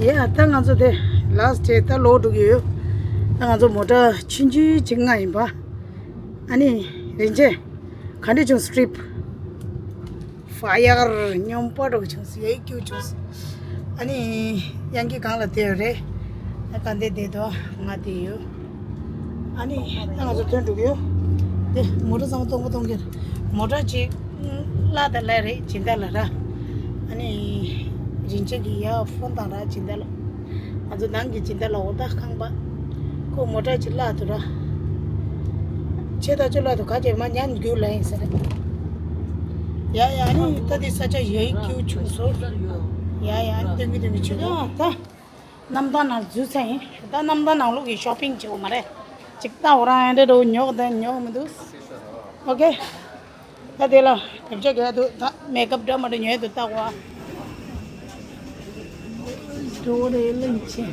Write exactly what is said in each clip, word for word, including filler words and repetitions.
ཡ་ད་ང་ཚོ་དེ་ལཱ་སི་ཊི་ད་ལོག་འགྲོ་གི་ཡོད། ད་ང་ཚོ་མོ་ཊ་ཆུང་ཆུང་ཅིག་ང་ཡིན་པ། ཨ་ནི་རིན་ཆེན་ག་འདྲ་བྱུང་སི་ཊི་རིབ། ཕ་ཡར་སྨྱོན་པ་འགྲོ་བྱུང་སི་ཡའི་ཀྱུ་བྱུང་སི། ཨ་ནི་ཡང་གི་གང་ལ་དེ་ཡོད་རེད། ད་ག་འདི་དེ་དོ་ང་དེ་ཡོད། ཨ་ནི་ད་ང་ཚོ་ཐོན་འགྲོ་གི་ཡོད། དེ་མོ་ཊ་ཚང་མ་སྟོང་པ་སྟོང་གི་རེད། མོ་ཊ་ཅིག་གླ་དང་གླ་རེད་སྦྱིན་བདག་ལ་ར། ཨ་ནི་རིན་ཆེན་གྱི་ཡ་ཕོན་དང་ར་སྦྱིན་བདག་ལ། ང་ཚོ་ནང་གི་སྦྱིན་བདག་ལ་འོ་ད་ཁང་པ། ཁོ་མོ་ཊ་ཅིག་གླ་འདུག་ར། ཆེ་ད་ཅོ་གླ་འདུག་ག་ཅེ་མ་ཉན་རྒྱུ་ལ་ཡིན་ཟེར། ཡ་ཡ་ཨ་ནི་ད་དེ་ས་ཆ་ཡའི་ཀྱུ་བྱུང་སོ། ཡ་ཡ་ཨ་ནི་སྟོན་གི་སྟོན་གི་ཆུ་ཡ་ད། གནམ་ཐང་ནང་འཛུལ་ཚར་ཡིན། ད་གནམ་ཐང་ནང་ལོགས་ཀྱི་ཤོ་པིང་བྱེད་དགོས་མ་རེད། ཅིག་ལྟ་འོ་རང་ཨེ་འདྲ་འགྲོ་ཉོག་དང་ཉོག་མི་འདུག་ཨོ་ཀེ། ད་དེ་ལ་བེབ་ཆ་གས་འདུག་ད་མེ་ཀབ་འདྲ་མ་འདྲ་ཉོས་འདུག་ལྟ་གོ་ཨ། འགྲོ་རེད་གླེང་ཆེ།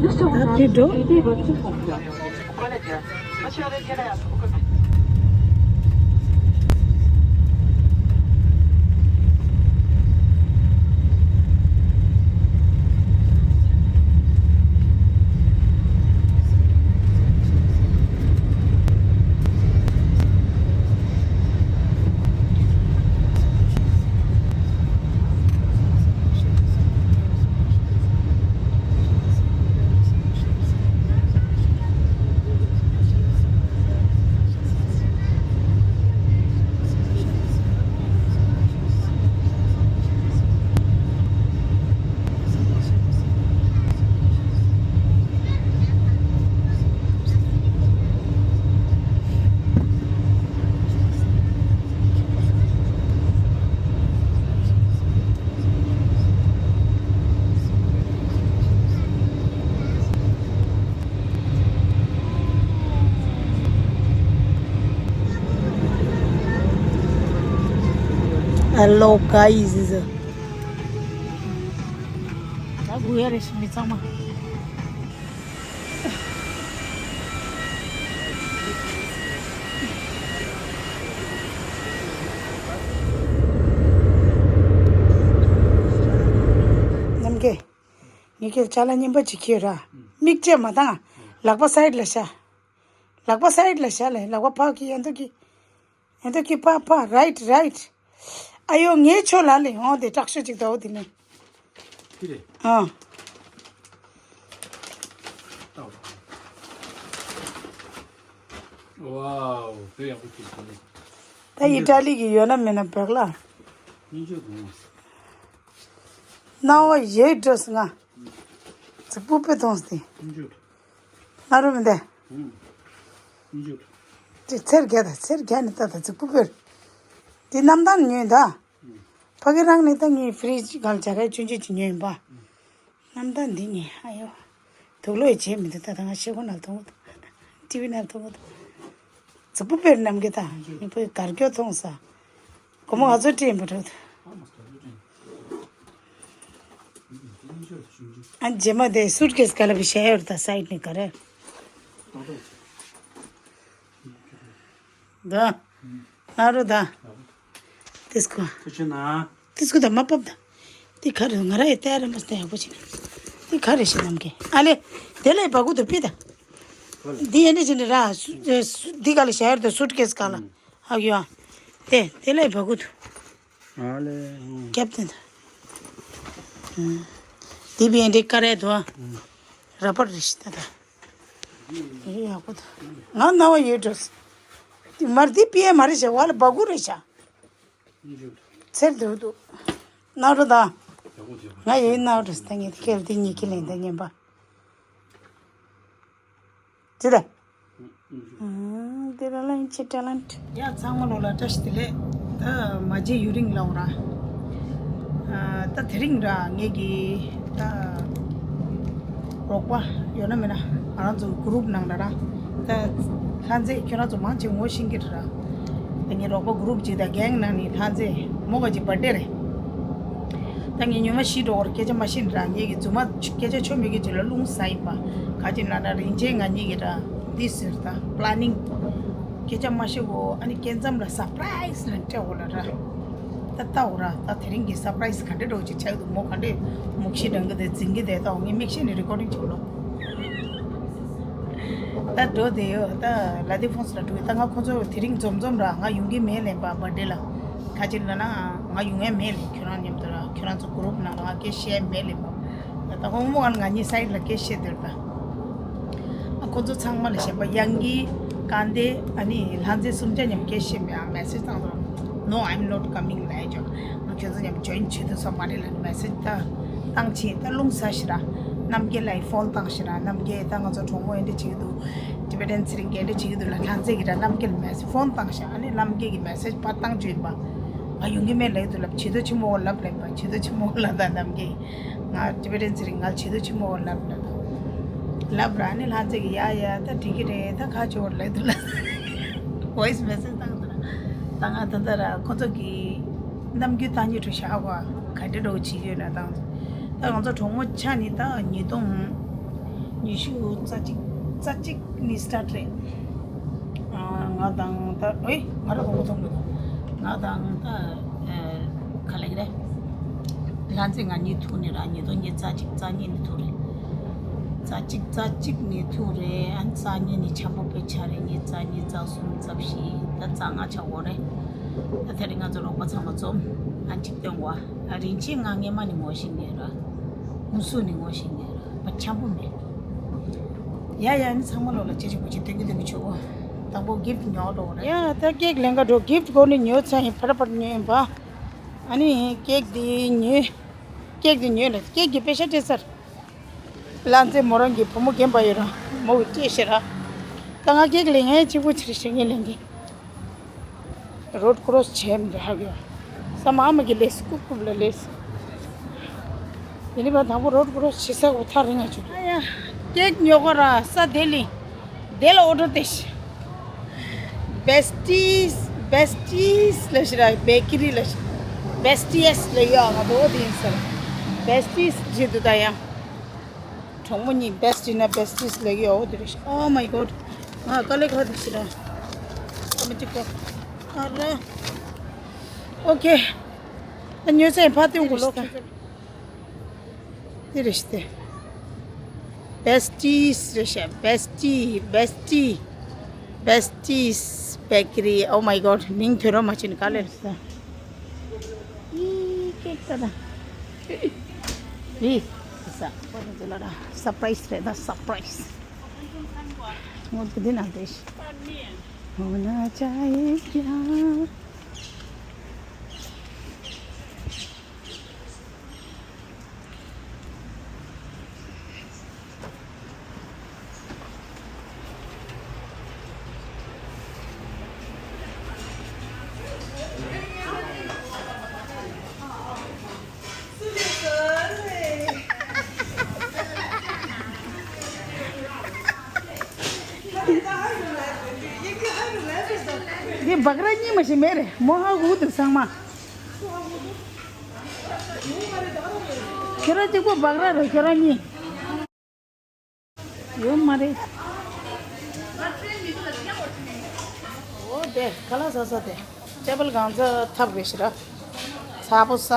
Nous serons ད་དེ་འགྲོ། Aidez votre confiance. Hello guys. ད་སྒུག་ཡ་རེད་མི་ཚང་མ། ནམ་མཁའི། ངེད་ཀྱི་ཅ་ལག་རྙིང་པ་ཅིག་ཁྱེར་ར། མིག་ཅེ་མ་བཏང་། ལག་པ་སའིཌ་ལ་བཞག་ལག་པ་སའིཌ་ལ་བཞག་ལེ། ལག་པ་ཕག་གི་ཡན་དུ་གི་ཡན་དུ་གི་ཕག་ཕག་རའིཊ་རའིཊ། ཨ་ཡོ་ངའི་ཆོ་ལ་ལེ་ཧོང་དེ་དྲག་ཤོས་ཅིག་དོ་དེ་ནི། དེ་རེད། ཨ། ལྟ་བ། ཝའོ་དཔེ་ཡག་པོ་ཅིག་བྱུང་། ད་ཨི་ཊ་ལི་གི་ཡོད་ན་མེད་ན་བོད་ལ། སྙིང་རྗེ་དགོངས། སྣང་བ་ཡོད་འགྲོ་སོང་ང་། རྫིག་པོ་དཔེ་མཐོང་སྟེ། སྙིང་རྗེ། ང་རུ་མི་འདས། ཨུམ། སྙིང་རྗེ། དེ་ཚེར་རྒྱ་དང་ཚེར་རྒྱ་ནི་ལྟ་དང་རྫིག་པོ་དཔེར། དེ་གནམ་ཐང་ཉོས་ད། ཕ་གི་རང་ནི་ད་ངའི་ཕི་རིཇ་གང་ལ་བྱ་ར་ཆུང་ཆུང་ཅིག་ཉོས་ཡིན་པ། གནམ་ཐང་འདི་ནི་ཨ་ཡོ། དུག་ལོག་བྱས་མི་འདུག་ད་ད་ང་ཤེལ་སྒོ་ནང་མཐོང་གི་འདུག་ཊི་ཝི་ནང་མཐོང་གི་འདུག་རྫིག་པོ་དཔེར་གནམ་གི་ད་ངའི་ཕ་གི་གར་སྐྱོ་མཐོང་ས། སྒོར་མོ་ང་ཚོ་སྤྲད་ཡིན་པ་འགྲོ་འདུག་ཨ་རྗེས་མ་དེ་སུཊ་ཀེས་ག་ལ་བི་ཤ་ཡོར་ད་སའིཌ་ནས་ག་རེ། ད། ན་རོ་ད། ཏིས་ཀོ། ཁུ་ཆུ་ན། ཏིས་ཀོ་ད་མ་པབ་ད། ཏི་ཁ་རེ་ང་ར་ཡི་ཏེ་ར་མ་སྟེ་ཡག་པོ་ཅི་ན། ཏི་ཁ་རེ་ཤི་ནམ་གེ་ཨ་ལེ། དེ་ལས་བ་གུ་དུ་པི་ད། འདི་ཡན་ནི་ཅི་ནི་ར་སུ་སུ་འདི་ག་ལ་ཤ་ཡར་དུ་སུཊ་ཀེས་ག་ལ་ཧ་གི་ཡོ། དེ་དེ་ལས་བ་གུ་དུ། ཨ་ལེ། ཨུ། རྒྱབ་དེ་ད། ཨུ། འདི་བི་ཡན་འདི་ཀ་རེ་དུ། ཨུ། ར་པར་རེ་ཤི་ད་ད། ཡག་པོ་འདུག་ང་རྣ་བ་ཡོད་འགྲོ། དེ་མར་དེ་པི་ཨེ་མ་རེད་ཤག་བ་ལ་བ་གུ་རེད་ཤག་ཚེར་འདུག་འདུག་ན་རོ་ད། ང་ཡོད་ན་རོ་ད་ངས་ཁྱེར་དེ་གཉིས་ཀྱི་ལན་ད་ཉན་པ། དེ་ད། ཨུམ། དེ་ལ་ལན་ཆེ་ཊེ་ལེན་ཊི། ཡ་ཚང་མ་ལོ་ལ་བཀྲ་ཤིས་བདེ་ལེགས། ད་མ་བརྗེད་ཡུ་རིང་ལའོ་ར། ཨ། ད་དེ་རིང་ར་ངེད་ཀྱི་ད་རོགས་པ་ཡོད་ན་མེད་ན་ང་རང་ཚོ་གུ་རུབ་ནང་ལ་ར། ད་ལྷ་མཛེས་ཁྱོད་རང་ཚོ་མང་ཆེ་ངོ་ཤེས་ཀྱི་རེད་ར། ད་ངའི་རོགས་པ་གུ་རུབ་ཅིག་དང་གེང་ནང་ནས་ལྷ་མཛེས་མོ་ག་ཅིག་བར་ཐི་ཌེ་རེད། ད་ངས་ཉི་མ་བཞི་འགྲོ་བར་སྐད་ཆ་མ་བཤད་ར། ངེད་ཀྱི་རྫུན་མ་སྐད་ཆ་ཆོ་མེད་ཀྱི་ཅིག་ལ་རླུང་ཟ་ཡིན་པ། ག་ཅིག་ན་ན་རིན་ཆེན་ང་གཉིས་ཀྱི་ར་འདི་ཟེར་ད་པི་ལ་ནིང་སྐད་ཆ་མ་བཤད་གོ་ཨ་ནི་སྐད་མཚམས་ལ་སར་པི་རའི་ཛི་ལ་སྤྲད་འོ་ལ་ར། ད་ལྟ་འོ་ར་ད་དེ་རིང་གི་སར་པ་རའི་སི་ག་འདྲ་འདྲ་ཅིག་ཆགས་འདུག་མོ་ག་འདྲ་མུག་ཤི་འདྲ་གི་དེ་འཛིན་གི་དེ་ད་འོ་ངས་མིག་ཤེས་ནས་རི་ཀོར་ཌིང་བྱེད་ལོ། ད་འགྲོ་དེ་ཡོད་ད་ལ་དེ་ཕོན་སི་ལ་འགྲོ་གི་ད་ང་ཁོ་ཚོ་དེ་རིང་འཛོམས་འཛོམས་ར་ང་ཡོང་གི་མེད་ལེན་པ་བར་ཌེ་ལ་ག་ཅི་ལ་ན་ང་ཡོང་ཡ་མེད་ལེན་ཁྱོད་རང་མཉམ་དུ་ར་ཁྱོད་རང་ཚོ་གུ་རུབ་ནང་ལ་ང་སྐད་བཤད་མེད་ལེན་པ་ད་ཁོང་མོ་ང་ང་གཉིས་སའིཌ་ལ་སྐད་བཤད་དེར་ད། ཨ་ཁོ་ཚོ་ཚང་མ་ལ་ཞེན་པ་དབྱངས་སྐྱིད། དཀར་མདའ། ཨ་ནི་ལྷ་མཛེས་གསུམ་ཆ་མཉམ་སྐད་བཤད་མེད་ཨ་མེ་སེ་ཇི་བཏང་སོང་། No, I'm not coming ལབ་ཡ་ཅོ། ང་ཁྱོད་ཚོ་མཉམ་ཇོ་ཡིན་བྱེད་ཐུབ་ས་མ་རེད་ལབ་མེ་སེ་ཇི་ད་བཏང་ཕྱིན་ད་རླུང་ཟ་ཞིག་ར། རྣམ་རྒྱལ་ལ་ཡི་ཕོན་བཏང་ཞིག་ར་རྣམ་རྒྱལ་ད་ང་ཚོ་གྲོགས་མོ་ཨེ་འདྲ་བྱེད་ཀྱི་འདུག་ཊི་བེ་ཊན་ཚེ་རིང་གིས་ཨེ་འདྲ་བྱེད་ཀྱི་འདུག་ལབ་ལྷ་མཛེས་ཀྱིས་ར་རྣམ་རྒྱལ་མེ་སེ་ཇི་ཕོན་བཏང་ཞིག་ཨ་ནི་རྣམ་རྒྱལ་གྱིས་མེ་སེ་ཇི་ཕར་བཏང་བཅུག་ཡིན་པ། ང་ཡོང་གི་མེད་ལབ་ཀྱི་འདུག་ལབ་བྱེད་དོ་ཆི་མོ་ལབ་ལབ་པ་བྱེད་དོ་ཆི་མོ་ལབ་ད་རྣམ་རྒྱལ། ང་ཊི་བེ་ཊན་ཚེ་རིང་ང་བྱེད་དོ་ཆི་མོ་ལབ་ལབ་ལབ་ར་ནི་ལྷ་མཛེས་ཀྱིས་ཡ་ཡ་ད་འགྲིག་གི་རེད་ད་ཁ་ཆེ་བོར་ལབ་འདུག་ལབ་ཝོ་ཡི་སི་མེ་སེ་ཇི་བཏང་འདུག་ར། ད་ང་ད་ལྟ་ར་ཁོ་ཚོ་གི་ནམ་རྒྱུན་ད་ཉི་ཁྲི་ཤག་བ་ག་འདྲ་འགྲོ་བྱེད་ཀྱི་ཡོད་ན་བཏང་ད་ང་ཚོ་གྲོགས་མོ་ཆ་ནི་ད་ཉིས་སྟོང་ཉི་ཤུ་རྩ་གཅིག་རྩ་གཅིག་ནི་སི་ཊར་ཊི་རེད། ང་དང་ད་ཨེ་ང་རང་གོང་མོ་ཐོག་མེད་དོ། ང་དང་ད་ཨེ་ག་ལེགས་རེད། ལྷ་མཛེས་ང་གཉིས་ཐུག་ནས་ར་ཉིས་སྟོང་ཉི་ཤུ་རྩ་གཅིག་རྩ་གཉིས་ནས་ཐུག་རེད། རྩ་གཅིག་རྩ་གཅིག་ནས་ཐུག་རེད་ཨ་ནི་རྩ་གཉིས་ནས་འཆམ་པོ་དཔེ་ཆ་རེད་ཉིས་རྩ་གཉིས་རྩ་གསུམ་རྩ་བཞི་ད་རྩ་ལྔ་ཆགས་འོ་རེད། ད་དེ་རིང་ང་ཚོ་རོགས་པ་ཚང་མ་འཛོམས་ཨ་གཅིག་སྟོན་གོ་ཨ་རིན་ཆེན་ང་སྔས་མ་ནས་ངོ་ཤེས་མཁན་ར། ཧུན་སུར་ནས་ངོ་ཤེས་མཁན་ར་བ་འཆམ་པོ་མེད། ཡ་ཡ་ནི་ཚང་མ་ལོག་ལ་ཅེ་ཅེ་པོ་ཅེ་སྟོན་གི་སྟོན་གི་ཆོག་གོ། དང་པོ་གིཕ་ཊི་ཉོ་འགྲོ་ར། ཡ་ད་ཀེག་ལེན་ག་འགྲོ་གིཕ་ཊི་གོ་ནི་ཉོ་ཚ་ཡིན་ཕར་ཕར་ཉོས་ཡིན་པ། ཨ་ནི་ཀེག་དེ་ཉོས། ཀེག་དེ་ཉོས་ལ་ཀེག་གི་པེ་ཤ་སྤྲད་ཚར། ལ་མཛེས་མོ་རང་གི་བུ་མོ་རྒན་པ་ཡོད་ར་མོ་གི་སྤྲད་ཤེས་ར། ད་ང་ཀེག་ལེན་ཡ་གཅིག་པུ་ཕྱིར་ཤེས་ངེས་ལེན་གི། རོཌ་ཀོ་རོ་སི་བྱས་མི་འདུག་ཧ་གོ། ས་མ་མ་གི་ལས་སྐུབ་སྐུབ་ལ་ལས། དེ་ནི་བ་དང་པོ་རོཌ་ཀོ་རོ་སི་བྱེད་ས་གོ་ཐག་རིང་ང་བྱུང་། ཨ་ཡ། ཀེག་ཉོ་གོ་ར་ས་དེ་ལི། དེ་ལ་ཨོ་ཌར་ཏེ་ཤི། བེ་སི་ཊི་སི་བེ་སི་ཊི་སི་ལ་ཤི་ར་བེ་ཀི་རི་ལ་ཤི། བེ་སི་ཊི་ཨེ་སི་ལ་ཡོད་ང་དོ་དེ་ཡིན་ས་ལ། བེ་སི་ཊི་སི་བྱེད་དུ་ད་ཡང་། གྲོགས་མོ་གཉིས་བེ་སི་ཊི་ན་བེ་སི་ཊི་སི་ལབ་ཀྱི་ཡོད་འོ་དེ་རེད། Oh my god. ང་དཀའ་ལས་ཁག་དེ་ཞིག་ར། ཨ་མ་གཅིག་པོ། ཨ་ར། ཨོ་ཁེ། ད་ཉོས་ཚེ་ཕ་ཏིང་གོ་ལོ་ཁེ། དེ་རེད་ཤི་དེ། བེ་སི་ཊི་སི་རེད་ཤག་བེ་སི་ཊི་བེ་སི་ཊི། བེ་སི་ཊི་སི་བེ་ཀི་རི། Oh my god. མིང་ཐོས་རོགས་མ་བྱེད་ནི་དཀའ་ལས་རེད་ཤག་ཨི་ཀེག་ད་ད། ཨི། ས། ཁོ་ཚོ་ལ་ར་སར་པ་རའི་སི་རེད་ད་སར་པ་རའི་སི། ངོ་དེ་འདི་ན་བསྡད་ཤི། ཧོ་ན་ཅ་ཡེ་ཡ། འདི་སྦག་ར་གཉིས་མ་ཞིག་མེད་རེད་མོ་ཧ་གོ་འདུག་ཚང་མ། ཁྱོད་རང་གཅིག་པོ་སྦག་ར་རེད་ཁྱོད་རང་གཉིས། ཡོད་མ་རེད། འོ་དེ་ཁ་ལག་ཟ་ས་དེ་ཊེ་བལ་གང་ཚ་ཐབ་རེད་ཤི་ར། ཚ་པོ་ས་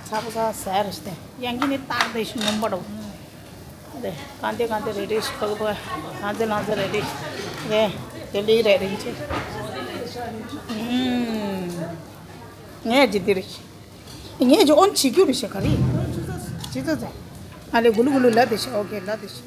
ཚ་པོ་ས་ཟ་རེད་ཤི་དེ་ཡང་གི་ནི་ཏག་དེ་ཤི་ནོམ་པ་རོ། དེ་གང་དེ་གང་དེ་རེ་རེ་ཤི་ཕག་པ་གང་ཚེ་ལང་ཚེ་རེ་རེ་ཤི་རེད་དེ་ལི་རེ་རེ་ཤི། ངས་ཇི་དེ་རེད་ཤི། ངས་ཇོ་ཨོན་བྱེད་རྒྱུ་རེད་ཤག་ག་རེ། ཇི་ཙ་ཙ། ཨ་ལེ་གུ་ལུ་གུ་ལུ་ལ་དེ་ཤག་ཨོ་ཁེ་ལ་དེ་ཤག་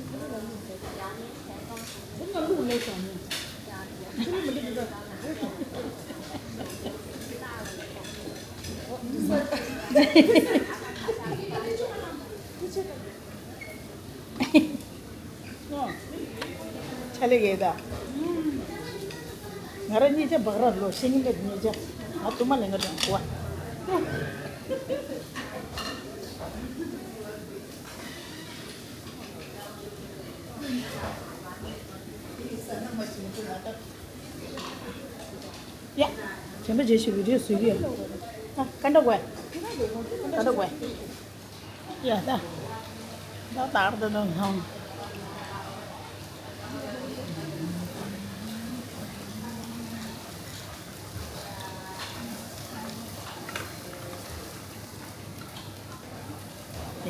ཆ་ལེ་གེ་ད། ང་ར་གཉིས་ཆ་བག་ར་ལོ་ཤེས་ཉིན་པའི་གཉིས་ཆ། ང་དུ་མ་ལེན་ག་དང་གོ་བ། ཡ། དྲན་པ་རྗེས་ཤིག་བི་ཌིའོ་བཟོས་ཀྱི་ཡོད། ཨ་ཀ་འདྲ་དགོས། ཀ་འདྲ་དགོས། ཡ་ད། ད་ད་ད་ད་ཧང་།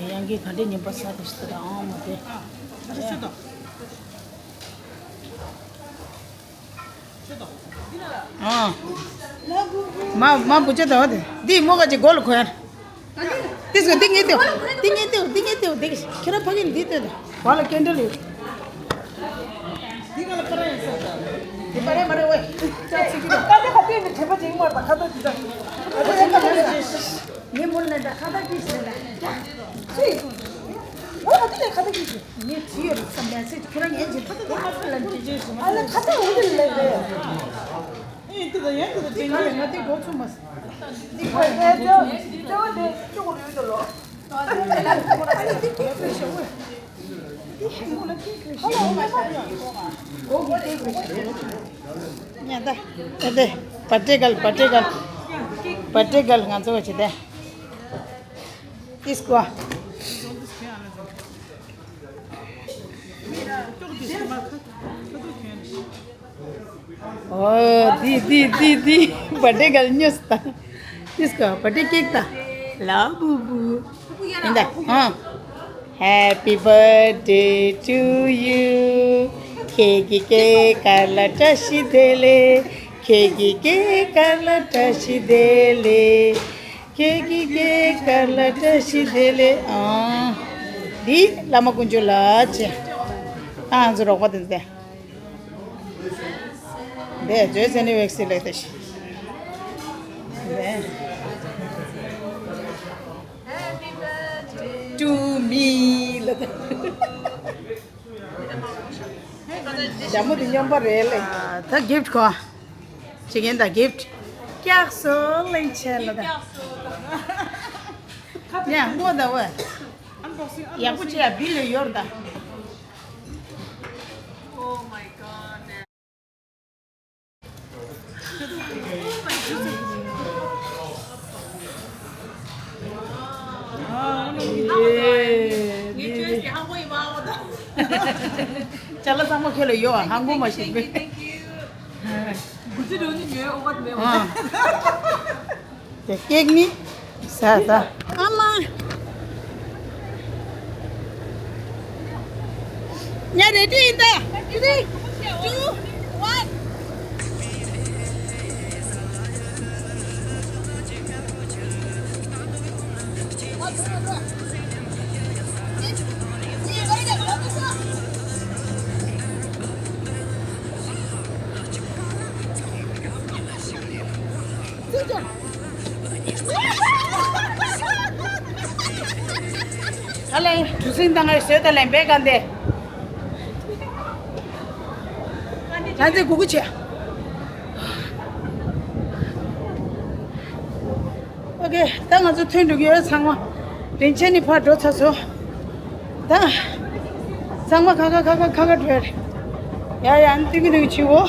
ཡང་གི་ག་འདྲའི་ཉིན་པ་ས་དེ་ཞིག་དང་ཨང་མ་དེ། ཨ། མ་མ་བུ་ཆ་དང་དེ་འདི་མོ་ག་ཅིག་སྒོ་ལ་གོ་ཡར། ཏིས་གོ་འདི་ངེས་ཏེ་འདི་ངེས་ཏེ་འདི་ངེས་ཏེ་འདི་ཁྱེད་རང་ཕ་གི་འདི་ལྟོས་དང་བ་ལ་ཀེན་ཌལ་ཡོད། འདི་ག་ལ་ཕ་ར་ཡིན་ས། འདི་ཕ་ར་མ་རེད་ཝེ། ཅག་ཚིག་གི་ད་ད་ཁ་ཏོན་ནི་དྲན་པ་ཅིག་མ་ད་ཁ་ཏོན་འདི་ད། ངས་མོ་ལ་ད་ཁ་ད་ཏིས་ཟེར་ད། ཅི། ཨོ་ད་དེ་ལས་ཁ་ད་ཀི་ཟེར། ངས་བྲིས་ཡོད་རེད་བསམ་ཡང་ཚེ་ཁྱོད་རང་ངས་ཇི་ལྟར་ཁ་ལ་འདི་རྗེས་སུ་མ། ཨ་ལ་ཁ་ཏ་འུ་དེ་ལེགས་རེད། ཨེ་དེ་ད་ཡང་དེ་ད་དེ་ག་ལ་ང་དེ་འགྲོ་ཚུགས་མ་སོང་། འདི་ཁ་ལ་ང་དེ་འགྲོ་ཚུགས་མ་སོང་། འདི་ཁ་ལ་ང་དེ་འགྲོ་ཚུགས་མ་སོང་། འདི་ཁ་ལ་ང་དེ་འགྲོ་ཚུགས་མ་སོང་། ཉ་ད་ད་དེ་བ་ཏྲེ་གལ་བ་ཏྲེ་གལ་བ་ཏྲེ་གལ་ང་ཚོ་བ་ཆེ་དེ། ཏིས་ཀོ། ཨོ། དི་དི་དི་དི་བ་ཏྲེ་གལ་ཉོས་ད། ཏིས་ཀོ་བ་ཏྲེ་ཀེག་ད། ལ་བུ་བུ། ཡིན་ད། ཨ། Happy birthday to you. ཁྱེད་ཀྱི་སྐེ་དཀར་ལ་བཀྲ་ཤིས་བདེ་ལེགས། ཁྱེད་ཀྱི་སྐེ་དཀར་ལ་བཀྲ་ཤིས་བདེ་ལེགས། ཁྱེད་ཀྱི་སྐེ་དཀར་ལ་བཀྲ་ཤིས་བདེ་ལེགས། ཨང་། འདི་བླ་མ་དཀོན་མཆོག་ལ་བྱེད། ཨང་། ང་ཚོ་རོགས་པ་དེ་ཚོ་དེ། འདི་ཇོས་ཨེ་ནི་ཝེག་སི་ལེགས་དེ་ཤི། འདི། To me ལ་དེ། ཞྭ་མོ་འདི་སྨྱོན་པ་རེད་ལེ། ད་གིཕ་ཊི་གོ། ཅི་གན་ད་གིཕ་ཊི། སྐྱག་སོ་ལེན་ཆེ་ལ་ད། ཡ་ངོ་ད་བ། ཡག་པོ་ཅི་ཡ་བིལ་ལ་ཡོར་ད། ཅ་ལག་ཚང་མ་ཁྱོད་ལ་ཡོད། ཧང་གོ་མ་ཤེས་པས། དེ་ཀེག་ནི་ཟ་ད། ཨ་མ། ཉ་རེ་ཌི་ཡིན་ད། Three, two, one. ད་ལན་གྲུ་གཟིངས་དང་ངའི་བཟོས་ད་ལན་བེ་ག་འདེ། ང་ཚོས་གུ་གུ་བྱས། ཨོ་ཁེ། ད་ང་ཚོ་ཐོན་འགྲོ་གི་ཡོད་ཚང་མ། རིན་ཆེན་ནི་ཕར་འགྲོ་ཚར་སོང་། ད་ཚང་མ་ཁ་ཁ་ཁ་ཁ་ཁ་ཁ་འགྲོ་རེད། ཡ་ཡ་ཨ་ནི་ཏིང་གི་ཏིང་གི་བྱིའོ།